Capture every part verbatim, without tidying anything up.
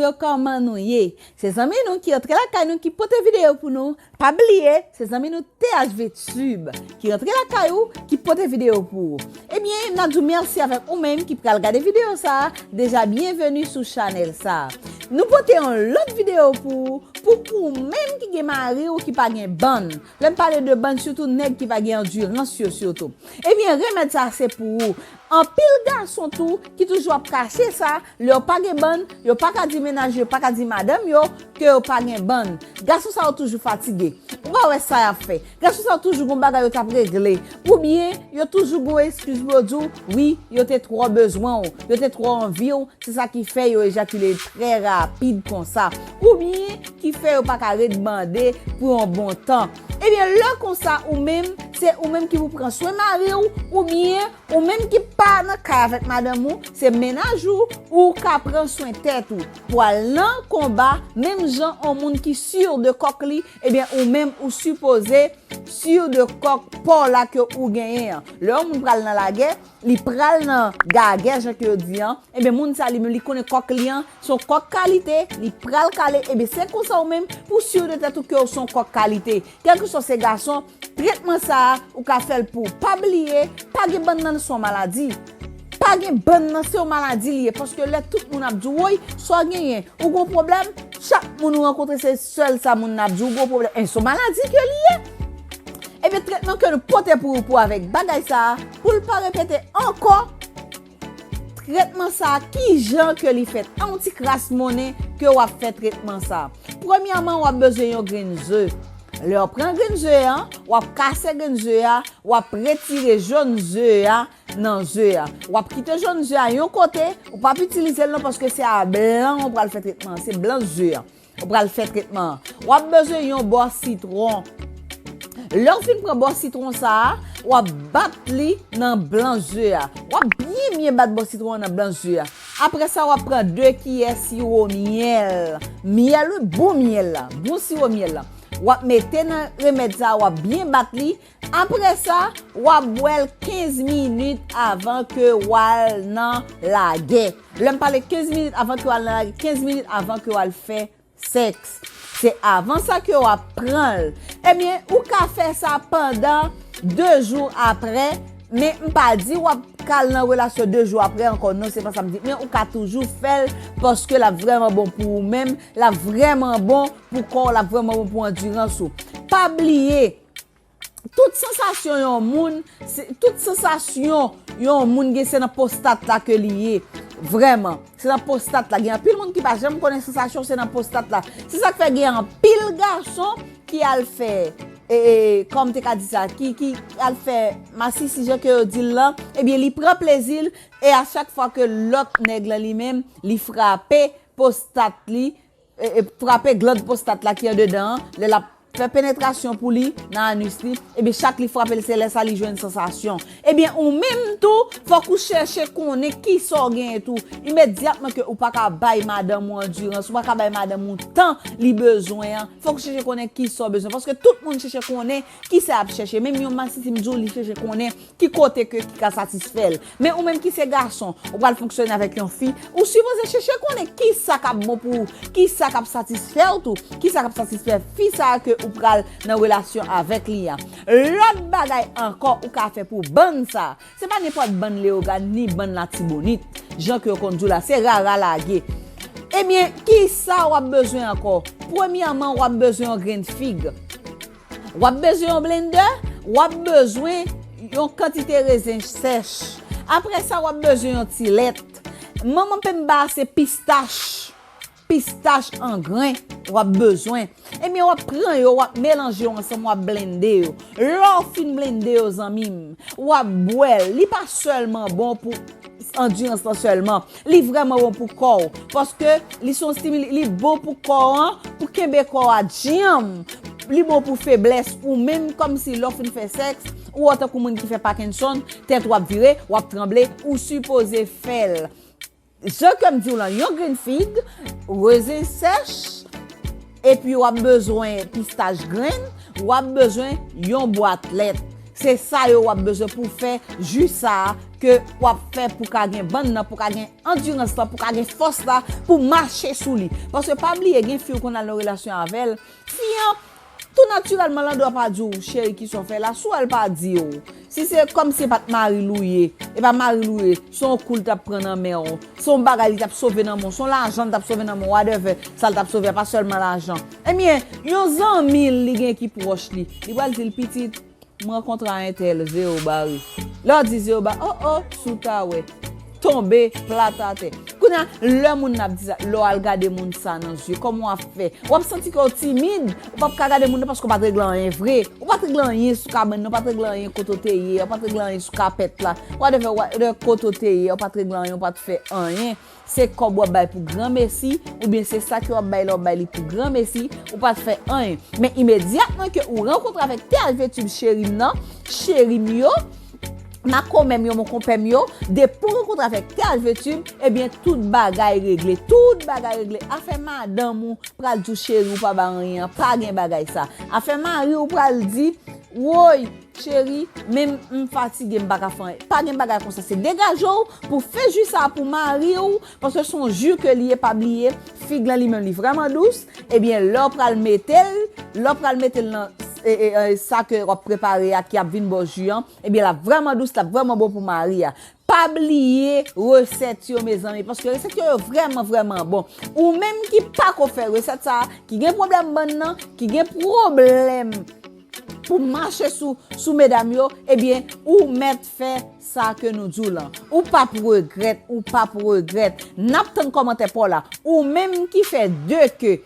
Yo, kòman nou ye? Se zanmi nou ki antre lakay nou ki pote videyo pou nou. Pa bliye, se zanmi nou T H V Tube ki antre lakay ou ki pote videyo pou ou. Ebyen, n ap di w mèsi avèk ou menm ki pral gade videyo sa a. Deja, byenveni sou chanèl sa a. Nou pote yon lòt videyo pou ou, pou ou menm ki gen mari w ki pa gen bann. Lè m pale de bann, sitou nèg ki pa gen andirans yo sitou. Ebyen, remèd sa a se pou ou. Anpil gason tou ki toujou ap kache sa, lè yo pa gen bann, yo pa ka di mennaj yo, yo pa ka di madanm yo ke yo pa gen bann. Gason sa yo toujou fatige. Ou pa wè sa y ap fè. Gason sa yo toujou gon bagay yo t ap regle. Oubyen, yo toujou gon eskiz pou yo di w, wi, yo te twò bezwen w, yo te twò anvi w, se sa ki fè yo ejakile trè rapid konsa. Oubyen, ki fè yo pa ka ret bande pou yon bon tan. Ebyen, lè konsa, ou menm, se ou menm ki pou pran swen mari w, oubyen ou menm ki pa nan kay avèk madanm ou, se mennaj ou, ou ka pran swen tèt ou. Pral nan konba, menm jan yon moun ki si de kòk li, ebyen, ou menm, ou sipoze si de kòk pa w la ke ou genyen an. Lè yon moun pral nan lagè, li pral nan gagè, jan ke yo di an, ebyen, moun sa li menm, li konnen kòk li an, se yon kòk kalite, li pral kale, ebyen, se konsa ou menm, pou si de tèt ou ke w se yon kòk kalite. Kèlkeswa se gason, tretman sa a, ou ka fè l pou ou. Pa bliye, pa gen bann nan se yon maladi. Pa gen bann nan se yon maladi li ye, paske lè tout moun ap di w, woy, sa w genyen, ou gon pwoblèm, chak moun ou rankontre se sèl sa moun nan ap di w, ou gon pwoblèm. E se yon maladi ke li ye. Ebyen, tretman ke nou pote pou ou pou avèk bagay sa a, pou l pa repete ankò, tretman sa a, ki jan ke li fèt? A yon ti kras monnen ke w ap fè tretman sa a. Premyèman, w ap bezwen yon grenn ze. Lè w pran grenn ze a, w ap kase grenn ze a, w ap retire jòn ze a nan ze a. W ap kite jòn ze a yon kote, ou p ap itilize l non, paske se a blan w pral fè tretman an, se blan ze a. Ou pral fè tretman an. W ap bezwen yon bò sitwon. Lè w fin pran bò sitwon sa a, w ap bat li nan blan ze a. W ap byen byen bat bò sitwon an nan blan ze a. Apre sa, w ap pran de kiyè siwo myèl. Myèl, wi, bon myèl la. Bon siwo myèl la. W ap mete nan remèd sa a, w ap byen bat li. Apre sa, w ap bwè l kenz minit avan ke w al nan lagè. Lè m pale kenz minit avan ke w al nan lagè, kenz minit avan ke w al fè sèks. Se avan sa ke w ap pran l. Ebyen, ou ka fè sa pandan de jou apre, men m pa di w ap ka al nan relasyon de jou apre ankò, non, se pa sa m di. Men ou ka toujou fè l, paske l ap vrèman bon pou ou menm, l ap vrèman bon pou kò w, l ap vrèman bon pou andirans ou. Pa bliye, tout sansasyon yon moun, se, tout sansasyon yon moun gen, se nan pwostat la ke li ye. Vrèman, se nan pwostat la. Gen anpil moun ki pa janm konnen sansasyon, se nan pwostat la. Se sa k fè gen anpil gason ki al fè, e, e, kòm te ka di sa, ki, ki al fè masisi, jan ke yo di l lan, ebyen, li pran plezi l, e a chak fwa ke lòt nèg lan li menm, li frape pwostat li, e, e, frape glann pwostat la ki andedan an, lè l ap fè penetrasyon pou li nan anis li, ebyen, chak li frape l, se lè sa li jwenn sansasyon. Ebyen, ou menm tou, fòk ou chèche konnen kisa w genyen tou. Imedyatman ke ou pa ka bay madanm ou andirans, ou pa ka bay madanm ou tan li bezwen an, fòk ou chèche konnen kisa w bezwen. Paske tout moun chèche konnen kisa y ap chèche. Menm yon masisi, m di w, li chèche konnen ki kote ke ki ka satisfè l. Men ou menm ki se gason, ou pral fonksyone avèk yon fi, ou sipoze chèche konnen kisa k ap bon pou ou, kisa k ap satisfè w tou, kisa k ap satisfè fi sa a ke ou pral nan relasyon avèk li a. Lòt bagay ankò ou ka fè pou bann sa a, se pa nenpòt bann Leyogàn ni bann Latibonit, jan ke yo konn di w la, se rara lage. Ebyen, kisa w ap bezwen ankò? Premyèman, w ap bezwen yon grenn fig. W ap bezwen yon blendè, w ap bezwen yon kantite rezen sèch. Apre sa, w ap bezwen yon ti lèt. Manman penba se pistach. Pistach an gren, w ap bezwen. Ebyen, w ap pran yo, w ap melanje yo ansanm, w ap blende yo. Lè w fin blende yo, zanmi m, w ap bwè l. Li pa sèlman bon pou andirans lan sèlman. Li vrèman bon pou kò w. Paske li se yon stimili, li bon pou kò an, pou kenbe kò a djanm. Li bon pou feblès ou menm, kòmsi lè w fin fè sèks, ou wè w tankou moun ki fè Parkinson, tèt w ap vire, w ap tranble, ou sipoze fè l. Jan ke m di w lan, yon grenn fig, rezen sèch, epi w ap bezwen pistach grenn, w ap bezwen yon bwat lèt. Se sa yo w ap bezwen pou fè ji sa a ke w ap fè pou ka gen bann nan, pou ka gen andirans lan, pou ka gen fòs la, pou mache sou li. Paske pa bliye, gen fi ou konn al nan relasyon avè l, fi an, tou natirèlman, l an dwa pa di w, cheri, kisa w fè la, si w wè l pa di w. Si se kòmsi e pa t mari l ou ye, e pa mari l ou ye, se yon kou l t ap pran nan men w, se yon bagay li t ap sove nan men w, se yon lajan l t ap sove nan men w, whatever, sa l t ap sove a, pa sèlman lajan. Ebyen, yon zanmi l li gen ki pwòch li, li pral di l, pitit, m rankontre a entèl, zewo bare. Lè w di zewo bare, oh, oh, si w ta wè. Tonbe, plat atè. Kounye a, lè moun nan ap di sa, lè w al gade moun sa nan zye, kòman w ap fè? W ap santi ke w timid, ou p ap ka gade moun nan paske w pa t regle anyen vre. Ou pa t regle anyen sou kabann nan, ou pa t regle anyen kote w te ye, ou pa t regle anyen sou kapèt la. Whatever, whatever kote w te ye, ou pa t regle anyen, ou pa t fè anyen. Se kòb w ap bay pou granmesi, oubyen se sa ke w ap bay lè w bay li pou granmesi, ou pa t fè anyen. Men imedyatman ke ou rankontre avèk T H V Tube cheri m nan, cheri m yo, makomè m yo, monkonpè m yo, depi w rankontre avèk T H V Tube, ebyen, tout bagay regle, tout bagay regle. Afè madanm ou pral di w cheri ou pa ba anyen an, pa gen bagay sa. Afè mari ou pral di, woy, cheri, men m fatige, m pa ka fè anyen. Pa gen bagay konsa, se degaje w pou fè ji sa pou mari w, paske se yon ji ke li ye, pa bliye, fig lan li menm li vrèman dous, ebyen, lè w pral mete l, lè w pral mete l nan e, e, e, sa ke w ap prepare a ki ap vin ba w ji an, ebyen, l ap vrèman dous, l ap vrèman bon pou mari a. Pa bliye resèt yo, mezanmi, paske resèt yo, yo vrèman, vrèman bon. Ou menm ki pa ko fè resèt sa, ki gen pwoblèm bann nan, ki gen pwoblèm pou mache sou, sou medam yo, ebyen, ou mèt fè sa ke nou di w lan. Ou p ap regrèt, ou p ap regrèt. N ap tann kòmantè pa w la. Ou menm ki fè de ke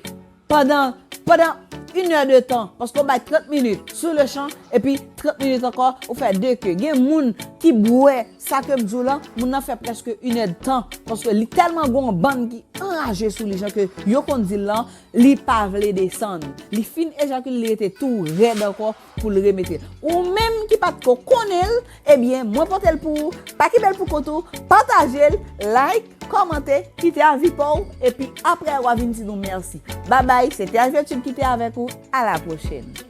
pandan, pandan inè de tan, paske w bay trant minit sou le chan, epi trant minit ankò, ou fè de ke. Gen moun ki bwè sa ke m di w lan, moun nan fè prèske inè de tan, paske li tèlman gon bann ki anraje sou li, jan ke yo konn di l lan, li pa vle desann. Li fin ejakile, li rete tou rèd ankò pou l remete l. Ou menm ki pa t ko konnen l, ebyen, mwen pote l pou ou. Pa kenbe l pou kont ou, pataje l, like, kòmante, kite avi pa w, epi apre w a vin di nou mèsi. Babay, se T H V Tube ki te avèk ou. A la pwochèn.